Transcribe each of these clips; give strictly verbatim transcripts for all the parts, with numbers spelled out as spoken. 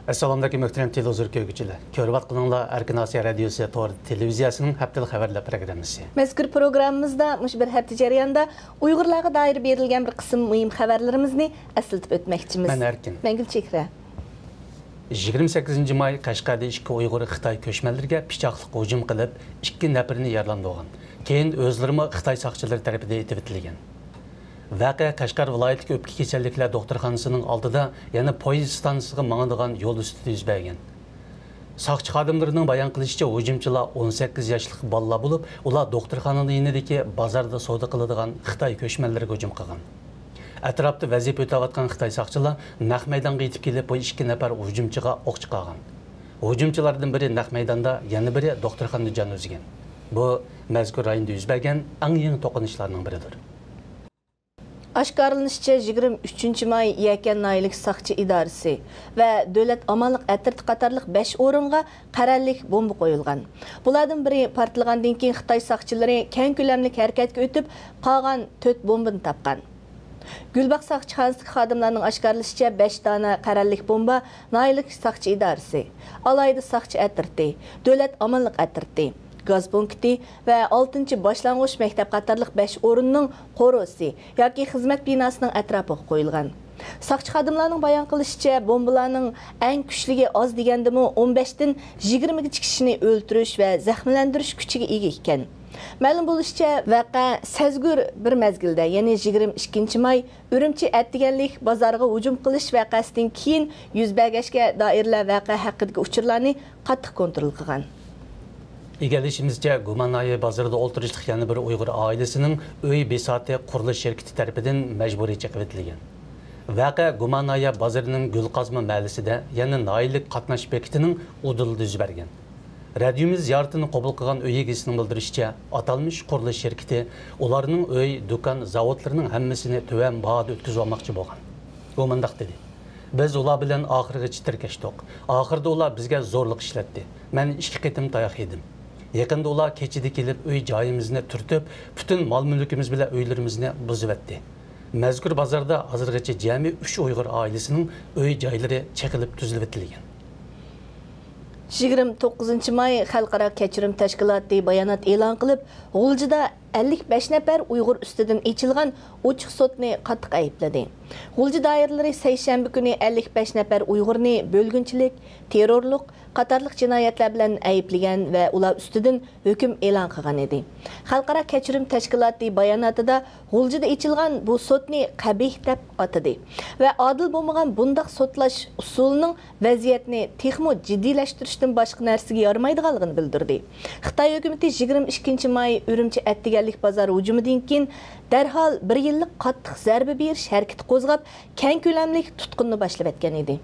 ئەسسالامۇئەلەيكۇم، مۆھتەرەم تېلېۋىزور كۆرگۈچىلەر. كۆرۈۋاتقىنىڭلار ئەركىن ئاسىيا رادىيوسى تور تېلېۋىزىيەسىنىڭ ھەپتىلىك خەۋەرلەر پروگراممىسى. مەزكۇر پروگراممىمىزدا مۇشۇ بىر ھەپتە جەريانىدا ئۇيغۇرلارغا دائىر بېرىلگەن بىر قىسىم مۇھىم خەۋەرلىرىمىزنى ئەسلىتىپ ئۆتمەكچىمىز. مەن ئەركىن. مەن گۈلچېھرە. يىگىرمە سەككىزىنچى ماي قەشقەردە ئىككى ئۇيغۇر خىتاي كۆچمەنلىرىگە پىچاقلىق ھۇجۇم قىلىپ، ئىككى نەپىرىنى يارىلاندۇرغان. كېيىن ئۆزلىرىمۇ خىتاي ساقچىلىرى تەرىپىدىن ئېتىۋېتىلگەن. ۋەقە قەشقەر ۋىلايەتلىك ئۆپكە كېسەللىكلەر دوختۇرخانىسىنىڭ ئالدىدا، يەنى پويىز ئىستانسىسىغا ماڭىدىغان يول ئۈستىدە يۈز بەرگەن. ساقچى خادىملىرىنىڭ بايان قىلىشىچە، ھۇجۇمچىلار ئون سەككىز ياشلىق بالىلار بولۇپ، ئۇلار دوختۇرخانىنىڭ يېنىدىكى بازاردا سودا قىلىدىغان خىتاي كۆچمەنلىرىگە ھۇجۇم قىلغان. ئەتراپتا ۋەزىپە ئۆتەۋاتقان خىتاي ساقچىلار نەق مەيدانغا يېتىپ كېلىپ، بۇ ئىككى نەپەر ھۇجۇمچىغا ئوق چىقارغان. ھۇجۇمچىلاردىن بىرى نەق مەيداندا، يەنە بىرى دوختۇرخانىدا جان ئۈزگەن. بۇ مەزكۇر رايوندا يۈز بەرگەن ئەڭ يېڭى توقۇنۇشلارنىڭ بىرىدۇر. ئاشكارىلىنىشىچە، يىگىرمە ئۈچىنچى ماي يەكەن ناھىيەلىك ساقچى ئىدارىسى ۋە دۆلەت ئامانلىق ئەترىتى قاتارلىق بەش ئورۇنغا قەرەللىك بومبا قويۇلغان. بۇلاردىن بىرى پارتلىغاندىن كېيىن، خىتاي ساقچىلىرى كەڭ كۆلەملىك ھەرىكەتكە ئۆتۈپ، قالغان تۆت بومبىنى تاپقان. گۈلباغ ساقچىخانىسىدىكى خادىملارنىڭ ئاشكارىلىشىچە، بەش دانە قەرەللىك بومبا ناھىيەلىك ساقچى ئىدارىسى، ئالاھىدە ساقچى ئەترىتى، دۆلەت ئامانلىق ئەترىتى، گاز پونكىتى ۋە ئالتىنچى باشلانغۇچ مەكتەپ قاتارلىق بەش ئورۇننىڭ قورۇسى ياكى خىزمەت بىناسىنىڭ ئەتراپىغا قويۇلغان. ساقچى خادىملارنىڭ بايان قىلىشىچە، بومبىلارنىڭ ئەڭ كۈچلۈكى ئاز دېگەندىمۇ ئون بەشتىن يىگىرمىگىچە كىشىنى ئۆلتۈرۈش ۋە زەخىملەندۈرۈش كۈچىگە ئىگە ئىكەن. مەلۇم بولۇشىچە، ۋەقە سەزگۈر بىر مەزگىلدە، يەنى يىگىرمە ئىككىنچى ماي ئۈرۈمچى ئەتىگەنلىك بازارغا ھۇجۇم قىلىش ۋەقەسىدىن كېيىن يۈز بەرگەچكە، دائىرىلەر ۋەقە ھەققىدىكى ئۇچۇرلارنى قاتتىق كونترول قىلغان. ئىگىلىشىمىزچە، گۇمانايە بازىرىدا ئولتۇرۇشلۇق يەنە بىر ئۇيغۇر ئائىلىسىنىڭ ئۆي بىساتى قۇرۇلۇش شىركىتى تەرىپىدىن مەجبۇرىي چېقىۋېتىلگەن. ۋەقە گۇمانايە بازىرىنىڭ گۈلقازما مەھەللىسىدە، يەنى ناھىيەلىك قاتناش بېكىتىنىڭ ئۇدۇلىدا يۈز بەرگەن. رادىيومىز زىيارىتىنى قوبۇل قىلغان ئۆي ئىگىسىنىڭ بىلدۈرۈشىچە، ئاتالمىش قۇرۇلۇش شىركىتى ئۇلارنىڭ ئۆي، دۇكان، زاۋۇتلىرىنىڭ ھەممىسىنى تۆۋەن باھادا ئۆتكۈزۈۋالماقچى بولغان. ئۇ مۇنداق دېدى: «بىز ئۇلار بىلەن ئاخىرغىچە تىركەشتۇق. ئاخىرىدا ئۇلار بىزگە زورلۇق ئىشلەتتى. مەن ئىككى قېتىم تاياق يېدىم. يېقىندا ئۇلار كېچىدە كېلىپ، ئۆي جايىمىزنى تۈرتۈپ، پۈتۈن مال-مۈلكىمىز بىلەن ئۆيلىرىمىزنى بۇزۇۋەتتى.» مەزكۇر بازاردا ھازىرغىچە جەمئىي ئۈچ ئۇيغۇر ئائىلىسىنىڭ ئۆي جايلىرى چېقىلىپ تۈزۈلۈۋېتىلگەن. يىگىرمە توققۇزىنچى ماي خەلقئارا كەچۈرۈم تەشكىلاتى بايانات ئېلان قىلىپ، غۇلجىدا ئەللىك بەش نەپەر ئۇيغۇر ئۈستىدىن ئېچىلغان ئوچۇق سوتنى قاتتىق ئەيىبلىدى. غۇلجا دائىرىلىرى سەيشەنبە كۈنى ئەللىك بەش نەپەر ئۇيغۇرنى بۆلگۈنچىلىك، تېررورلۇق قاتارلىق جىنايەتلەر بىلەن ئەيىبلىگەن ۋە ئۇلار ئۈستىدىن ھۆكۈم ئېلان قىلغان ئىدى. خەلقئارا كەچۈرۈم تەشكىلاتى باياناتىدا غۇلجىدا ئېچىلغان بۇ سوتنى قەبىھ دەپ ئاتىدى ۋە ئادىل بولمىغان بۇنداق سوتلاش ئۇسۇلىنىڭ ۋەزىيەتنى تېخىمۇ جىددىيلەشتۈرۈشتىن باشقا نەرسىگە يارىمايدىغانلىقىنى بىلدۈردى. خىتاي ھۆكۈمىتى يىگىرمە ئىككىنچى ماي ئۈرۈمچى ئەتىگەنلىك بازار ھۇجۇمىدىن كېيىن دەرھال بىر يىللىق قاتتىق زەربە بېرىش ھەرىكىتى قوزغاپ، كەڭ كۆلەملىك تۇتقۇننى باشلىۋەتكەن ئىدى.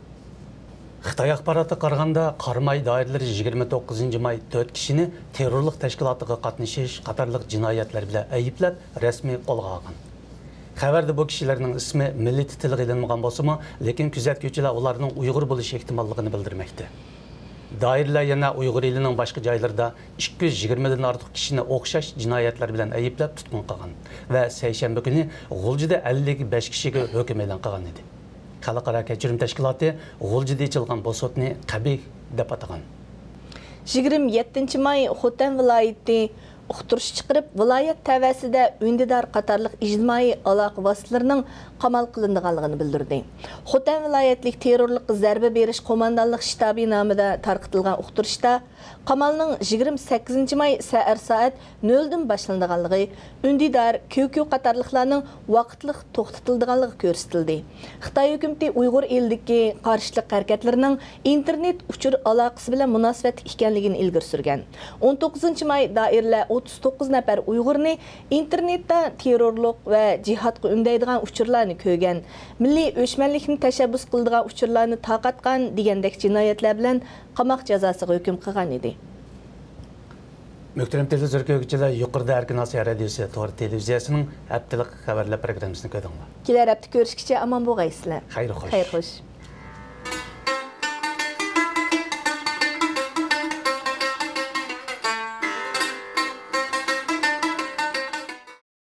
خىتاي ئاخباراتىغا قارىغاندا، قاراماي دائىرىلىرى يىگىرمە توققۇزىنچى ماي تۆت كىشىنى تېررورلۇق تەشكىلاتىغا قاتنىشىش قاتارلىق جىنايەتلەر بىلەن ئەيىبلەپ، رەسمىي قولغا ئالغان. خەۋەردە بۇ كىشىلەرنىڭ ئىسمى، مىللىتى تىلغا ئېلىنمىغان بولسىمۇ، لېكىن كۆزەتكۈچىلەر ئۇلارنىڭ ئۇيغۇر بولۇش ئېھتىماللىقىنى بىلدۈرمەكتە. دائىرىلەر يەنە ئۇيغۇر ئېلىنىڭ باشقا جايلىرىدا ئىككى يۈز يىگىرمىدىن ئارتۇق كىشىنى ئوخشاش جىنايەتلەر بىلەن ئەيىبلەپ تۇتقۇن قىلغان ۋە سەيشەنبە كۈنى غۇلجىدا ئەللىك بەش كىشىگە ھۆكۈم ئېلان قىلغان ئىدى. خەلقئارا كەچۈرۈم تەشكىلاتى غۇلجىدا ئېچىلغان بۇ سوتنى قەبىھ دەپ ئاتىغان. يىگىرمە يەتتىنچى ماي خوتەن ۋىلايىتى ئۇقتۇرۇش چىقىرىپ، ۋىلايەت تەۋەسىدە ئۈندىدار قاتارلىق ئىجتىمائىي ئالاقە ۋاسىتىلىرىنىڭ قامال قىلىنىدىغانلىقىنى بىلدۈردى. خوتەن ۋىلايەتلىك تېررورلۇققا زەربە بېرىش قوماندانلىق شتابى نامىدا تارقىتىلغان ئۇقتۇرۇشتا، قامالنىڭ يىگىرمە سەككىزىنچى ماي سەھەر سائەت نۆلدىن باشلىنىدىغانلىقى، ئۈندىدار، كيۇكيۇ قاتارلىقلارنىڭ ۋاقىتلىق توختىتىلىدىغانلىقى كۆرسىتىلدى. خىتاي ھۆكۈمىتى ئۇيغۇر ئېلىدىكى قارشىلىق ھەرىكەتلىرىنىڭ ئىنتېرنېت ئۇچۇر ئالاقىسى بىلەن مۇناسىۋەتلىك ئىكەنلىكىنى ئىلگىرى سۈرگەن. ئون توققۇزىنچى ماي دائىرىلەر ئوتتۇز توققۇز نەپەر ئۇيغۇرنى ئىنتېرنېتتا تېررورلۇق ۋە جىھادقا ئۈندەيدىغان ئۇچۇرلارنى كۆرگەن، مىللىي ئۆچمەنلىكنى تەشەببۇس قىلىدىغان ئۇچۇرلارنى تارقاتقان دېگەندەك جىنايەتلەر بىلەن قاماق جازاسىغا ھۆكۈم قىلغان ئىدى. مۆھتەرەم تېلېۋىزور كۆرگۈچىلەر، يۇقىرىدا ئەركىن ئاسىيا رادىيوسى تور تېلېۋىزىيەسىنىڭ ھەپتىلىك خەۋەرلەر پروگراممىسىنى كۆردۈڭلار. كېلەر ھەپتە كۆرۈشكىچە ئامان بولغايسىلەر. خەير خوش. خەير خوش.